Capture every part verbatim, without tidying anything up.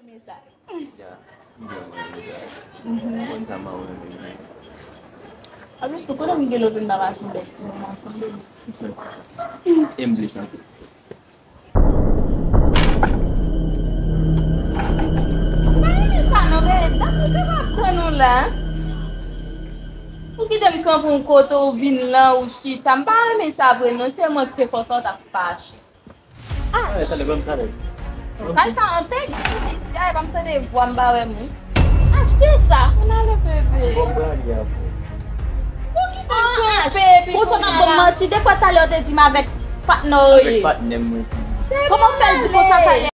Men sa. Ya, m byen renmen sa. Konn sa m renmen. Anplis tou, konnen m gen lòt moun nan mache bèl ti moun ansanm, baby. M santi sa. E m vle sa tou. Pa renmen sa non, baby. Dam, nou te ap tann ou la. Ou kite m kanpe yon kote, ou vin la, ou chita. M pa renmen sa vre non. Se mwen ki te fè w sa, w t ap fache. Ah! Talè, talè, ban m talè. Kal sa an tèt, mesye, ay, pa m tande vwa m pa wè moun. Achte sa. Ann ale, bebe. Bon, prale avè w. Pou ki te kanpe, epi pou sa w t ap ban m manti, de kwa talè w te di m avèk patnè w ye? Avèk patnè m, mwen. Kòman w fè l di konsa talè?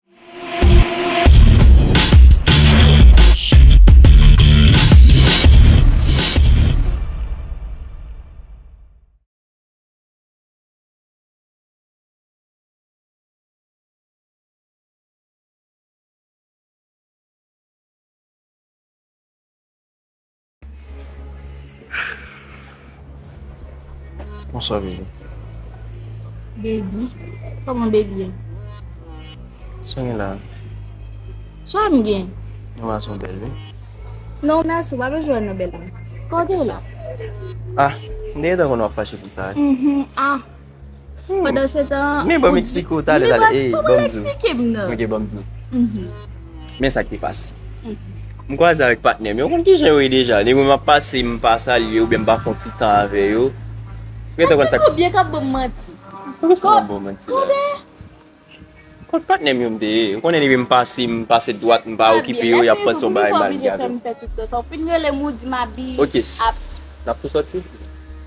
Bonswa, bebe. Baby? Kòman baby an? Sa w gen la? Sa m gen? Yon fason bèl, wi. Non, mèsi, w pa bezwen wè non bèl mwen. Kote w la? Ah, m te gentan konnen w ap fache pou sa, wi. Mhm, ah. Pandan se tan, men ban m eksplike w talè, talè. Ey, ban m di w. Eksplike m nan. Ok, ban m di w. Mhm. Men sa k te pase. Mhm. M kwaze avèk patnè m yo. Ou konn kijan yo ye deja. Lè mwen m ap pase, m pa salye oubyen m pa fè yon ti tan avè yo. Ou gentan konn sa k. Ou byen k ap ban m manti. Poukisa w ap ban m manti la? Kote? Kot patnè m yo m te ye? Ou konnen depi m pase, m pase dwat, m pa okipe yo, y ap panse yon bagay mal ki avè m. Fè m fè tout tan sa. Ou fin rele m, ou di m abi. Ok. N ap tou sòti?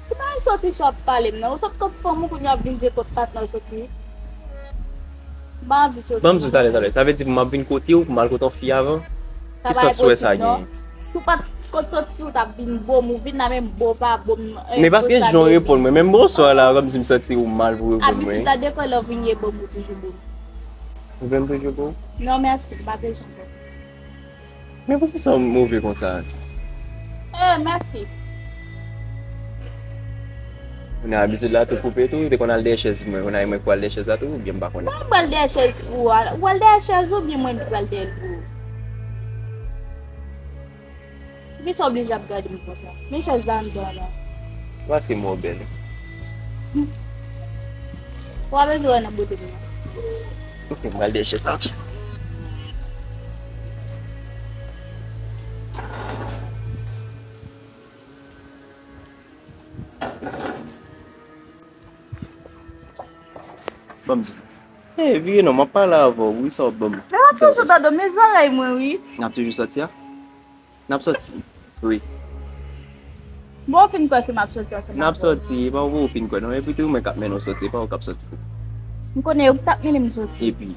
Ou pa al sòti si w ap pale m nan. Ou sot kot fanm ou, kounye a w ap vin di kot patnè w soti. M pa anvi soti. Ban m di w talè, talè. Sa vle di pou m ap vin kote w, pou m al kote yon fi avan? Ki sans ou wè sa genyen? Si w pa t kot sòti, w t ap vin bo m, ou vin la menm bo pa bo m. Men paske jan w reponn mwen, menm bonswa la, kòmsi m santi w mal pou w reponn mwen. Abitid la, de kò lè w vin ye bo m, ou toujou bo m. Ou vle m toujou bo w? Non, mèsi, m pa bezwen bo m. Men poukisa w move konsa? Eh, mèsi. Ou nan abitid la tou koupe tou, ou te konn al dèyè chèz mwen, ou nan mwen pou al dèyè chèz la tou, oubyen m pa konnen? Mwen pral dèyè chèz pou ou, ou pral dèyè chèz ou, oubyen mwen pral dèyè l pou ou? Poukisa w oblije ap gade m konsa? Men chèz la anndan la. Paske m wè w bèl. Ou pa bezwen wè nan bote m nan. Ok, m pral dèyè chèz sa. Ban m di. Eh, vire non, m ap pale avè w, wi, sa w ap ban m. Men w ap toujou tande w, men zòrèy mwen, wi. N ap toujou sòti a? N ap sòti. Wi. Bon, w fin kwè ke m ap sòti ansanm avè w? N ap sòti, e pa w pou w fin kwè non. Epi tou, mwen k ap mennen w sòti, e pa w k ap sòti. M konnen ou k t ap mennen m sòti. Epi?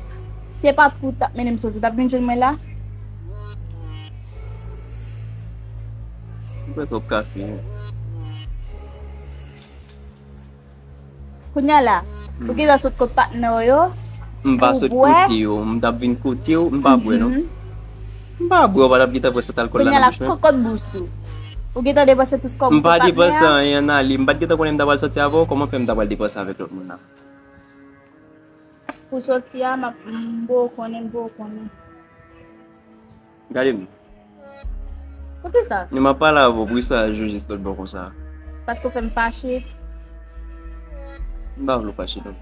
Si se pa t pou ou t ap mennen m sòti, w t ap vin jwenn mwen la? M kwè twòp kafe. Kounye a la, ou gentan sot kot patnè w yo, m pa sot kote yo, m t ap vin kote w, m pa bwè non. M pa bwè, w pa t ap gentan pran sèt alkòl la nan bouch mwen. Kounye a la, kot bous ou? Ou gentan depanse tout kòb ou kot patnè a? M pa depanse anyen nan li, m pa t gentan konnen m ta pral sòti avè w, kòman fè m ta pral depanse avèk lòt moun nan? Pou sòti a, m ap, m poko konnen, m poko konnen. Gade m. Poukisa? Ni m ap pale avè w, poukisa w jis lòt bò konsa? Paske w fè m fache. M pa vle w fache non.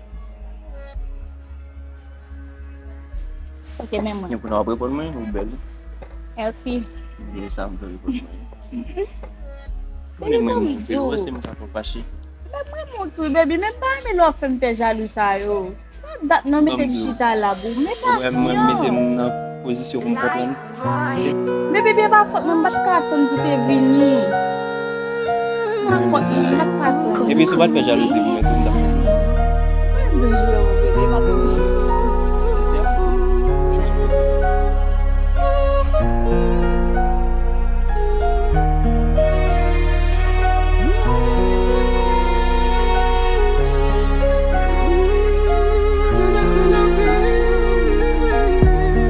Ok, men mwen. Ni pou w ap reponn mwen, ou bèl. Mèsi. Byen sa m fè reponn mwen. Mwen menm, m te wè se m sa fè w fache. Men mwen, mwen tou, baby, men m pa renmen lè w ap fè m fè jalou sa yo. Pa dat non, mete m chita la pou ou. Men pasyans. Mwen, mwen mete m nan pozisyon pou m konprann. Men bebe, e pa fòt mwen, m pa t ka atann pou te vini. E pa fòt mwen, m pa t ka atann. Epi si w pa t fè jalouzi pou mwen tou, m t ap fè sa. Mwen m vin jwe ou, bebe, m ap vini.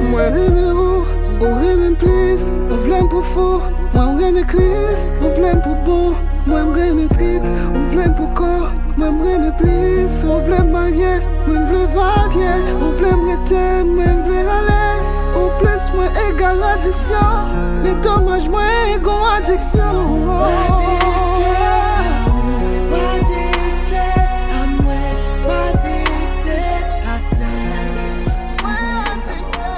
Mwen renmen ou, ou renmen m plis, ou vle m pou fou. Mwen renmen Kris, ou vle m pou bon. Mwen renmen trip, ou vle m pou kò. Mwen renmen plis, ou vle m marye. Mwen vle vage, ou vle m rete. Mwen vle ale. Konplès mwen egal adiksyon, men domaj mwen gon adiksyon. Mwen adikte, mwen adikte, amwè, mwen adikte a sèks. Mwen adikte,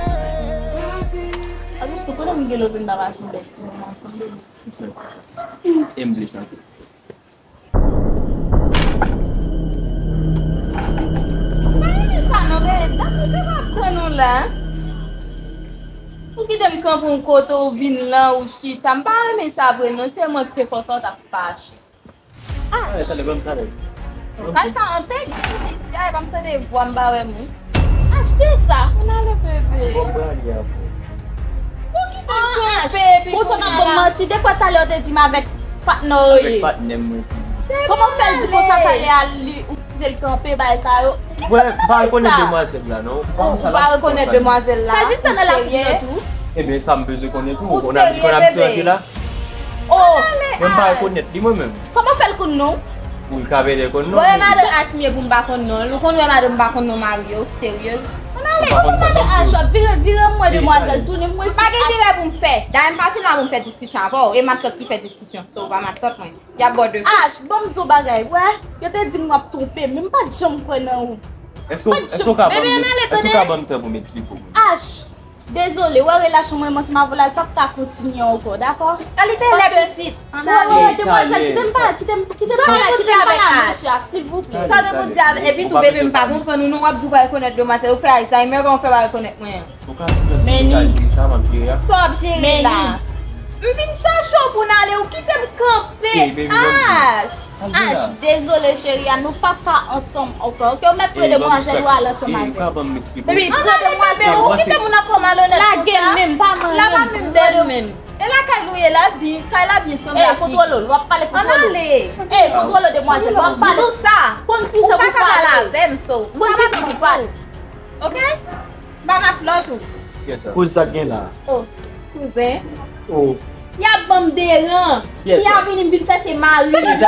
mwen adikte. Alòske pandan m gen lòt m ta mache m bèk ti moun ansanm, baby. M santi sa. E m vle sa tou. M pa renmen sa non, bebe. Dat ou te pa pran nou la. Ou kite m kanpe yon kote, ou vin la, ou chita. M pa renmen sa vre non. Se mwen ki te fòse w, w t ap fache. Ah, talè, talè, ban m talè. Kay sa anpil, jodi a, e pa m tande vwa m pa wè moun. Achte sa. Ann ale, bebe. Bon, prale a, bon. Ou kite m kanpe, epi kounye a la. Ou sot ap ban m manti, de kwa talè w te di m avèk patnè w ye? Avèk patnè m, mwen. Kòman w fè l di konsa talè a, li, ou kite l kanpe, bagay sa yo? Mwen, m pa rekonèt demwazèl la, non. M pa konn sa l ap fè konsa. Ou pa rekonèt demwazèl la? Sa l vin fè nan lakou m nan tou? Ebyen, sa m bezwen konnen tou. Ou serye, bebe? Ou konn abitye rantre la? Oh! Men m pa rekonèt li mwen menm. Kòman fè l konn non? Ou ka bèlè konn non. Bon, e madan H m ye pou m pa konn non l. Ou konn wè madanm m pa konn non mari yo, seryez. Ann ale, ou pa konn sa madan H w ap vire, vire m wè demwazèl, tounen m wè si H. M pa gen vire pou m fè. Dayè m pa fin la pou m fè diskisyon avè w. E matant ki fè diskisyon. So, ou pa matant mwen. Y ap bò de. H, ban m di w bagay, wè. Yo te di m w ap twonpe m, men m pa t janm kwè nan ou. Èske w, èske w ka ban m, èske w ka ban m tan pou m eksplike w? H, dezole, wè relasyon mwen ansanm avè w la, l p ap ka kontinye ankò, dakò? Kalite lè pitit, ann ale. Wè, demwazèl, kite m pale, kite m, kite m pale, kite m pale a mesye a, silvouplè. Sa w gen pou di avè, epi tou, bebe, m pa konprann ou non, w ap di w pa rekonèt demwazèl, ou fè Alzheimer, kòman w fè pa rekonèt mwen an? Men ni. Sa w ap jere la? M vin chache w pou n ale, ou kite m kanpe. H. H, dezole cheri a, nou p ap ka ansanm ankò. Oke, ou mèt pran demwazèl ou ale ansanm avè l. Epi pran demwazèl ou, ou kite moun ap fè w malonèt konsa. Lage men m, pa manyen m. La pa menm bèl menm. E lakay nou ye la, byen, kay la byen sanble ak figi. Ey, kontwole w, w ap pale kontwole w. Ann ale. Ey, kontwole demwazèl, w ap pale. Di w sa. Konn kijan pou pale. Ou pa ka pale avè m, so. Konn kijan pou pale. Oke? M pa matlòt ou. Kouz sa k gen la. Oh, kouzen. Oh. Y ap ban m deran. Li a vini, m vin chache mari m. Li vin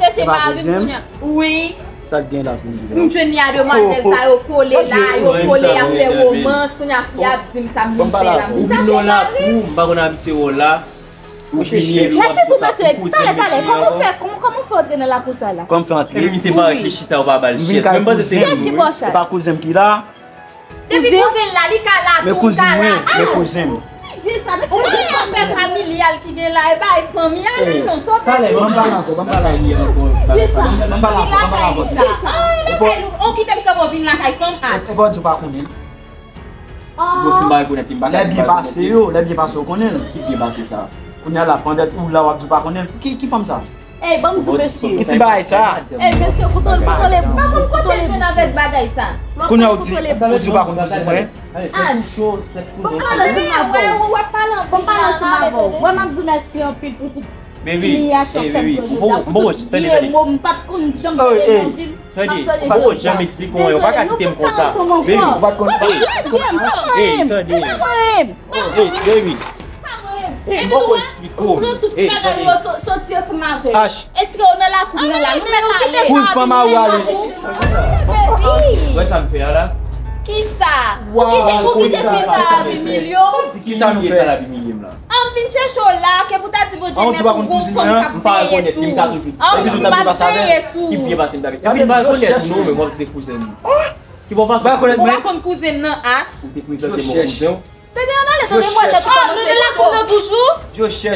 chache mari m kounye a. Wi. Sa k gen la kouz la? M jwenn li a demwazèl sa yo kole la, yo kole, y ap fè womans, kounye a fi a ap di m sa m vin fè la. Ou vin nan lakou, m pa konn abitye wè w la. Ou vini epi w ap di konsa pou kouzen m, mesye, ankò. Kòman w fè, kòman, kòman w fè antre nan lakou sa la? Kòman w fè antre? Epi se parèt li chita, ou pa ba l chèz. Menm panse se kouzen m, wi. E pa kouzen m ki la? Depi kouzen la, li ka la tou, li ka la. Men kouzen mwen, men kouzen m. Kouzen sa, men kouzen sa, afè familyal ki gen la, e pa fanmi a li non, sot. Talè, ban m pale ankò, ban m pale ankò. Kouzen sa, li lakay li sa. Ah, lakay nou, on kite m kanpe, vin lakay fanm H. E pa di w pa konnen. Bon, si m pa rekonèt li, m pa ka di m pa rekonèt li. Lè byen pase yo, lè byen pase, w konnen l. Ki byen pase sa? Kounye a la, pandan ou la, w ap di w pa konnen l. Ki, ki fanm sa? Ey, ban m di w, mesye. Ki ti bagay sa? Ey, mesye, kontwole, kontwole. Pa konn kote l jwenn avèk bagay sa. Kounye a ou di, ou di w pa konn kouzen mwen? Ash, ban m pale ansanm avè w. Ban m pale ansanm avè w. Wè, m ap di w mèsi anpil pou tout imiyasyon w fè m jodi a, pou tout vye mo m pa t konn janm tande nan di m. Tande, ou poko janm eksplike w anyen, ou pa ka kite m konsa. Baby, ou pa t konn. Ey, tande. Ey, baby. Ey, m poko eksplike w. Ey, tande. Ash. Etire w nan lakou m nan la, nou mèt ale. Kouz pa mari w ale. Wè sa m fè a la? Kisa? Ou kite, ou kite fi sa ap imilye w? Kisa nou fè? Sa l ap imilye m la? An m vin chèche w la, ke pou ta di Bondye mèsi pou gon fanm k ap veye sou ou. An m ap veye sou ou. Epi m pa rekonèt ou non, men w ap di se kouzen m. Ki bon fason. Ou pa konn kouzen m nan, Ash. Ou te prezante m yon kouzen w. Bebe, ann ale, tande mwen, tèt ou kòmanse cho. Nou nan lakou m nan toujou?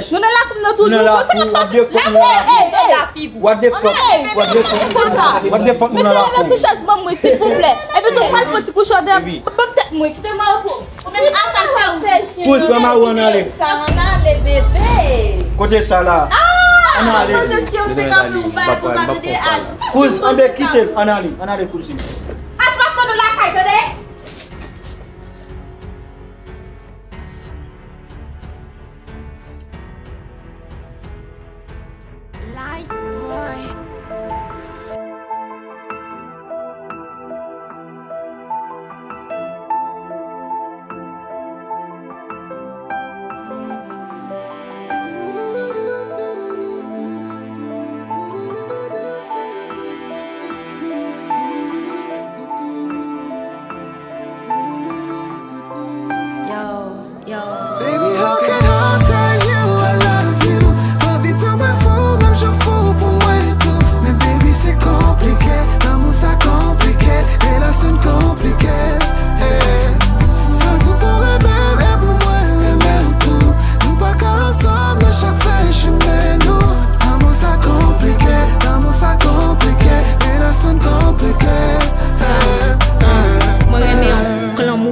Nou nan lakou m nan toujou? Bon, sa k ap pase? Lakou, ey, ey, ey. What the fuck? What the fuck? What the fuck? Mesye, leve sou chèz ban mwen, silvouplè. Epi tou, pral fè ti kouch andedan. Ban m tèt mwen, kite m anpo. Ou menm a chak fwa ou fè chen. Kouz pa mari w, ann ale. Ann ale, bebe. Kote sa la? Ann ale. Kote si yo te kanpe ou bay konsa, tande, Ash. Kouz, anbe kite l. Ann ale, ann ale, kouzin. Ash, m ap tann ou lakay, tande? Like boy.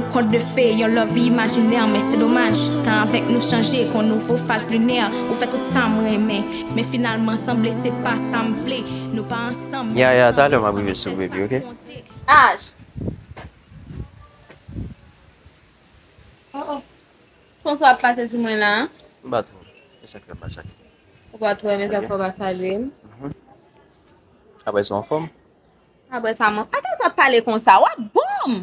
Conte de fées, yon love imajinè, men se domaj. Tan avèk nou chanje, kon nouvo faz linè. Ou fè tout sa m renmen, men finalman sanble se pa sa m vle. Nou pa ansanm, men... Ya, ya, talè m ap rive sou ou, baby, ok? Aj. Oh, oh. Konsa w ap pase sou mwen la, an? M pa twò. E sa k fè m pa salye? Ou pa twò, men sa k fè w pa salye m? Mhm. Apre sa, w anfòm? Apre sa, mwen, pa gen sa pale konsa, w ap bon m!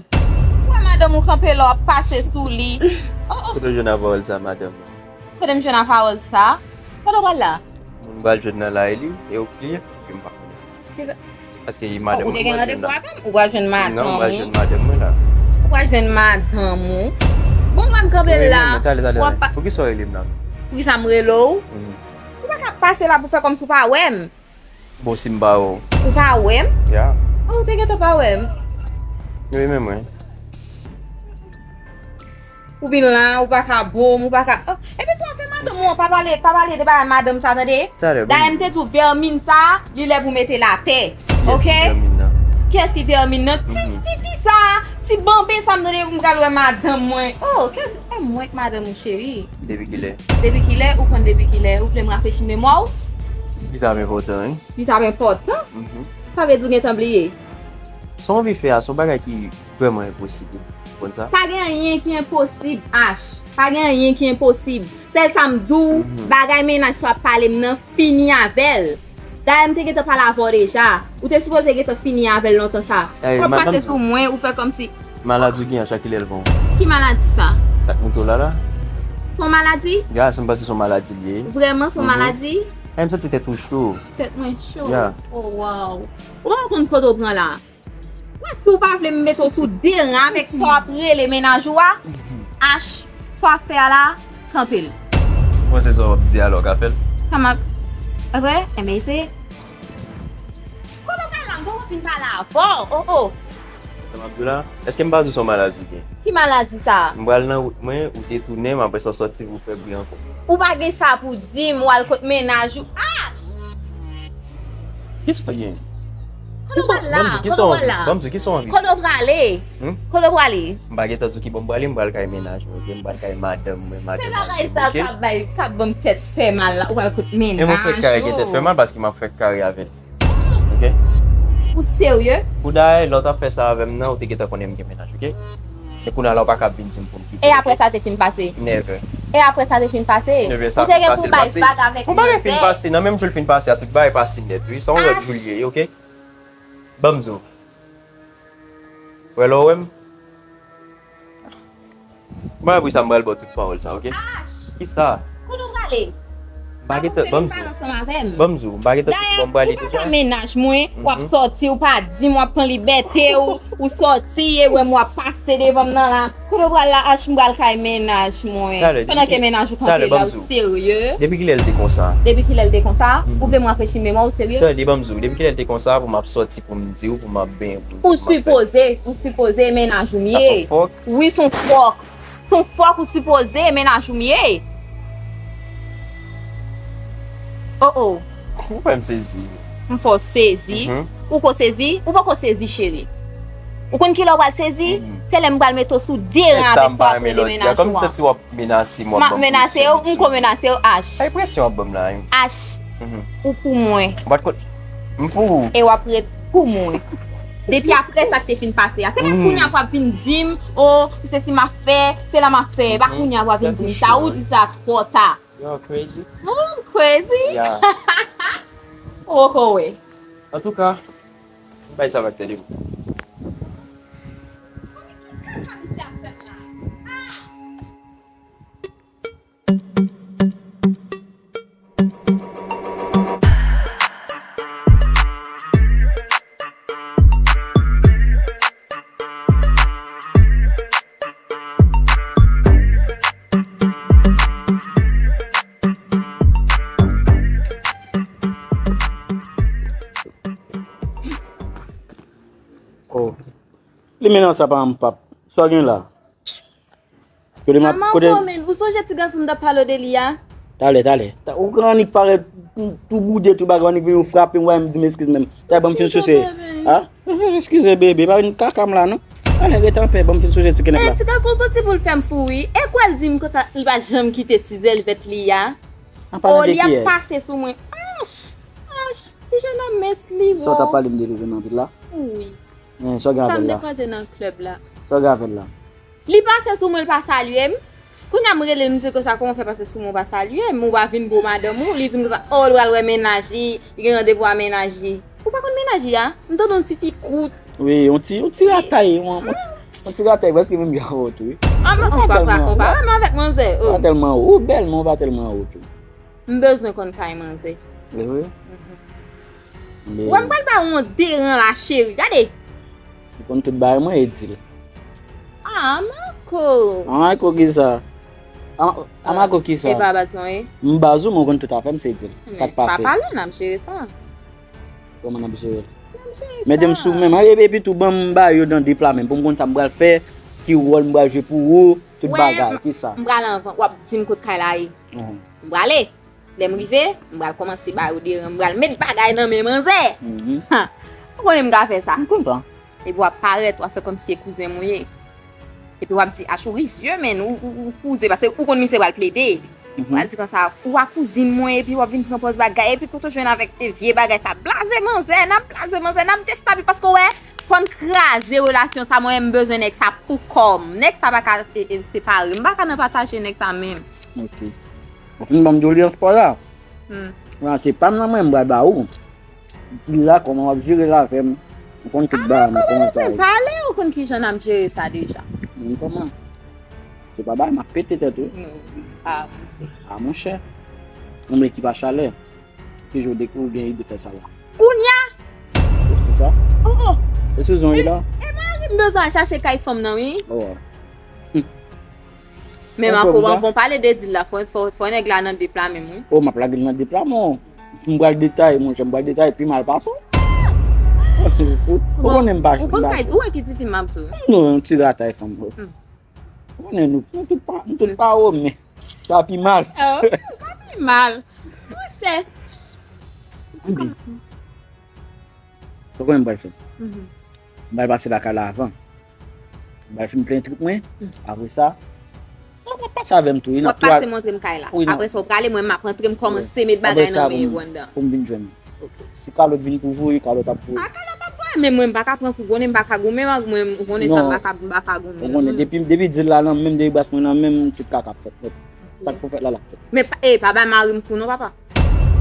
Ou wè madanm ou kanpe la, w ap pase sou li. Oh, oh. Kote w jwenn a pawòl sa, madanm? Kote m jwenn a pawòl sa? Kote w pral la? Moun m pral jwenn nan lari li, e w k li ye, epi m pa konnen. Kisa? Paske e madanm mwen m pral jwenn la. Ou te gen randevou avè m? Ou pral jwenn madanm ou? Non, m pral jwenn madanm mwen la. Ou pral jwenn madanm ou? Bon, w wè m kanpe la. Wi, men, men, talè, talè, talè. Poukisa w rele m la menm? Poukisa m rele w? Mhm. Ou pa ka pase la pou fè kòmsi w pa wè m. Bon, si m pa wè w. Ou pa wè m? Ya. Oh, ou te gentan pa wè m. Wi, men mwen. Ou vin la, ou pa ka bon, ou pa ka, oh, epi tou afè madanm ou an, pa pale, pa pale de bagay madanm sa, tande. Talè, bon. Dayè m te di w vèmin sa, li lè pou mete l atè. Kiyès ki vèmin nan? Kiyès ki vèmin nan? Ti, mhm, ti fi sa, ti banben sa, m tande m pral wè madanm mwen. Oh, kiyès, e mwen k madanm ou, cheri. Depi kilè? Depi kilè? Ou konn depi kilè? Ou vle m rafrechi memwa w? Li t ap enpòtan, wi. Li t ap enpòtan? Mhm. Sa vle di w gentan bliye? Sa w anvi fè a, se yon bagay ki vrèman enposib, wi. Ou konn sa? Pa gen anyen ki enposib, Ash. Pa gen anyen ki enposib. Sèl sa m di w, mhm, bagay mennaj sa w ap pale m nan, fini avè l. Dayè, m te gentan pale avè w deja. Ou te sipoze gentan fini avè l lontan sa. Ey, w ap pase sou mwen, ou fè kòmsi. Maladi w gen an, chak kilè l pran w? Ki maladi sa? Sa k moute w la la? Se yon maladi? Ya, sa m panse se yon maladi l ye. Vrèman, se yon maladi? Ey, m santi tèt ou cho. Tèt mwen cho? Ya. Oh, wow. Ou pa konn kote w pran la. Wè, si w pa vle m mete w sou de ran avèk sa w ap rele mennaj ou a, Ash, sa w ap fè a la, kanpe l. Ou panse sa w ap di a la w ka fè l? Sa m ap, apre, enben eseye. Kote w pral la, m poko fin pale avè w, oh, oh. Sa m ap di w la, èske m pa di w se yon maladi w gen? Ki maladi sa? M pral nan wout mwen, ou detounen m, apre sa w sòti pou w fè bri ankò. Ou pa gen sa pou di m, w al kot mennaj ou, Ash! Kisa w gen? Kote w pral la? Kote w pral la? Ban m di w, kisa w anvi? Kote w prale? Hmm? Kote w prale? M pa gentan di w ki bò m prale, m pral kay mennaj mwen, ok? M pral kay madanm mwen, madanm an, ok? Se bagay sa k ap bay, k ap ban m tèt fè mal la, ou pral kot mennaj ou. E mwen fèk kare gen tèt fè mal paske m ap fèk kare avè l. Ok? Ou serye? Pou dayè, lè w t ap fè sa avè m nan, ou te gentan konnen m gen mennaj, ok? E kounye a la, ou pa ka vin di m pou m kite l, ok? E apre sa te fin pase? Never. E apre sa te fin pase? Never, sa fin pase, l pase. Ou te gen pou bay vag avèk manzè? Bon, bagay fin pase, nan menm jou l fin pase a, tout bagay pase nèt, wi. Sa yon lòt jou l ye, ok? Ban m di w. Wè lè w wè m? Mwen apre sa, m pral ba w tout pawòl sa, ok? Ash! Kisa? Kote w prale? M pa gentan, ban m di w. Ban m di w, m pa gentan tout bon, m prale deja. Dayè, ou pa ka mennaj mwen, w ap sòti, ou pa di m, w ap pran libète w, ou sòti, e wè m w ap pase devan m nan la. Kote w pral la, Ash, m pral kay mennaj mwen. Pandan ke mennaj ou kanpe la, ou serye? Depi kilè l te konsa? Depi kilè l te konsa? Ou vle m rafrechi memwa w, serye? Tande, ban m di w, depi kilè l te konsa, pou m ap sòti, pou m di w, pou m ap benyen, pou m di w, pou m ap fè. Ou sipoze, ou sipoze, mennaj ou m ye. Sa se yon fòk? Wi, se yon fòk. Se yon fòk ou sipoze, mennaj ou m ye. Oh, oh. Ou fè m sezi. M fè w sezi? Mhm. Ou ko sezi? Ou poko sezi, cheri. Ou konn kilè w pral sezi? Mhm. Se lè m pral mete w sou de ran avèk sa w ap rele mennaj ou a. Kòm m santi w ap menase m, w ap ban m presyon. M ap menase w, m ko menase w, Ash. Ay, presyon w ap ban m la, wi. Ash, mhm, ou pou mwen. Ou pa t konn, m pou ou. E w ap ret pou mwen. Depi apre sa k te fin pase a. Se pa kounye a pou w ap vin di m, oh, se si m ap fè, se la m ap fè. E pa kounye a pou w ap vin di m sa. Ou di sa twò ta. You're crazy. Oh, I'm crazy? Yeah. Ou poko wè. Antouka, bay sa va tande m. Oh. Li mennen sa pa m pap. Sa w gen la? Kote m ap, kote... Manman, ou sonje ti gason m t ap pale w de li a? Talè, talè. Ta, ou annik parèt tou boude, tou bagay, ou annik vin ou frape m, w a m di m eskiz menm. Talè, ban m fin souse. Ah? Eskize, bebe, pa vin kaka m la, non. Ann rete anpè, ban m fin souje ti kenèp la. Men ti gason soti pou l fè m fou wi. E kwè l di m konsa, li pa janm kite ti zèl vèt li a. An palan de kiyès? O, li ap pase sou mwen. Anch! Anch! Ti jennonm mens li wo. Sa w t ap pale m de li vreman vit la? Wi. Men sa w gen avè l la? Sa m te kwaze nan klèb la. Sa w gen avè l la? Li pase sou mwen, li pa salye m. Kounye a m rele l, m di konsa, kòman w fè pase sou mwen, w pa salye m, ou pa vin bo madanm ou? Li di m konsa, o, l pral wè mennaj li, li gen randevou a mennaj li. Ou pa konn mennaj li a? M tande yon ti fi kout. Wi, yon ti, yon ti ratay, yon, yon ti, yon ti ratay, prèske menm jan avè w tou, wi. Ah, men ou pa ka konpare m avèk manzè, oh. Ou pa tèlman wo, ou bèl, men ou pa tèlman wo tou. M bezwen konn kay manzè. E vre? Ou wè m pral ba ou yon deran la, cheri. Gade! Ou konn tout bagay mwen, e di l. Ah, Marco! Ah, Marco, ki sa? Ah, ah, Marco, ki sa? E pa baz mwen ye? M baz ou, men ou konn tout afè m, se di l. Sa k pase? Pa pale, n ap jere sa. Kòman n ap jere l? N ap jere sa. Mete m sou men m, e, epi tou ban m ba yo nan de pla menm, pou m konn sa m pral fè, ki wòl m pral jwe pou ou, tout bagay, ki sa? M pral anvan, w ap di m kot kay la ye. M prale. Lè m rive, m pral kòmanse ba yo deran, m pral met bagay nan men manzè. Ha! Ou konnen m ka fè sa. M konn sa. Epi w ap parèt, w ap fè kòmsi se kouzen m ou ye. Epi w ap di, "Ach, ou rizye, men, ou, ou, ou kouzen, paske ou konn misye pral plede." W ap di konsa, "Ou a kouzin mwen," epi w ap vin pran pòz bagay, epi kote w jwenn avèk vye bagay sa, blaze manzè, n ap blaze manzè, n ap destabi, paske w wè, fò n kraze relasyon sa, mwen, m bezwen nèg sa pou kò m. Nèg sa pa ka, e, e, separe m, m pa ka nan pataje nèg sa menm. Ok. Ou fin ban m dolyans pa w la. Hmm. Ranse pa m nan men, m pral ba ou. Di la kòman w ap jere l avè m. M konn tout bagay, m konn sa. Ah, men kòman nou se pale, ou konn kijan n ap jere sa deja. Men kòman? Se pa bagay, m ap pete tèt ou. Non. Ah, monchè. Ah, monchè. Yon ekip a chalè. Ki jan w de-, ou gen ide fè sa la? Kounye a? Ou sou sa? Oh, oh. E sou zon la? E, e mari m bezwen al chache kay fanm nan, wi. Oh. Men Marco, anvan w pale de dil la, fò, fò, fò nèg la nan de pla menm, wi. Oh, m ap lage l nan de pla, mon. M pral detaye, monchè, m pral detaye pi mal pase w. Ou konnen m pa, ou konn kay, ou wè ki ti fi m ap di w. Non, yon ti ratay fanm, bro. Hmm. Ou konnen nou, nou tout pa, nou tout pa wo, men sa pi mal. Oh, sa pi mal. Monchè. Sa w konnen m pral fè? Mhm. M pral pase lakay la avan. M pral fin plen trip mwen. Mm. Apre sa, w ap pase avè m tou, wi. W ap pase montre m kay la. Wi, non. Apre sa, w prale, mwen, m ap rantre, m kòmanse met bagay nan men yo anndan. Pou m vin jwenn ou. Ok. Si kalòt vin pou voye, kalòt ap voye. Ah, kalòt ap voye, men mwen, m pa ka pran kou, konnen m pa ka goumen, mwen, ou konnen sa, m pa ka, m pa ka goumen. Ou konnen, depi, depi dil la nan men m, depi bras mwen nan men m, tout kaka ap fèt nèt. Sa k pou fèt la, l ap fèt. Men pa, e, pa bay mari m kou non, papa.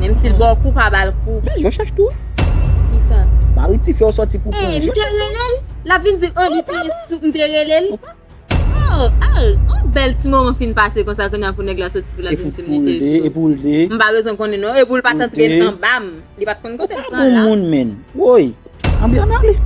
Menm si l ba w kou, pa ba l kou. Men, yo chèch tou, wi. Kisa? Mari tifi w sòti pou pran, yo chèch tou. E, m te rele l, l ap vin di, an, li te sou, m te rele l. Oh, al, on bèl ti moman fin pase konsa, kounye a pou nèg la sòti, pou l ap vin di m li te sou. E pou l de, e pou l de. M pa bezwen konnen non, e pou l pa t antre anba m. Li pa t konn kote l pran la. Ou pa bon moun, men. Woy. Anbyan ale.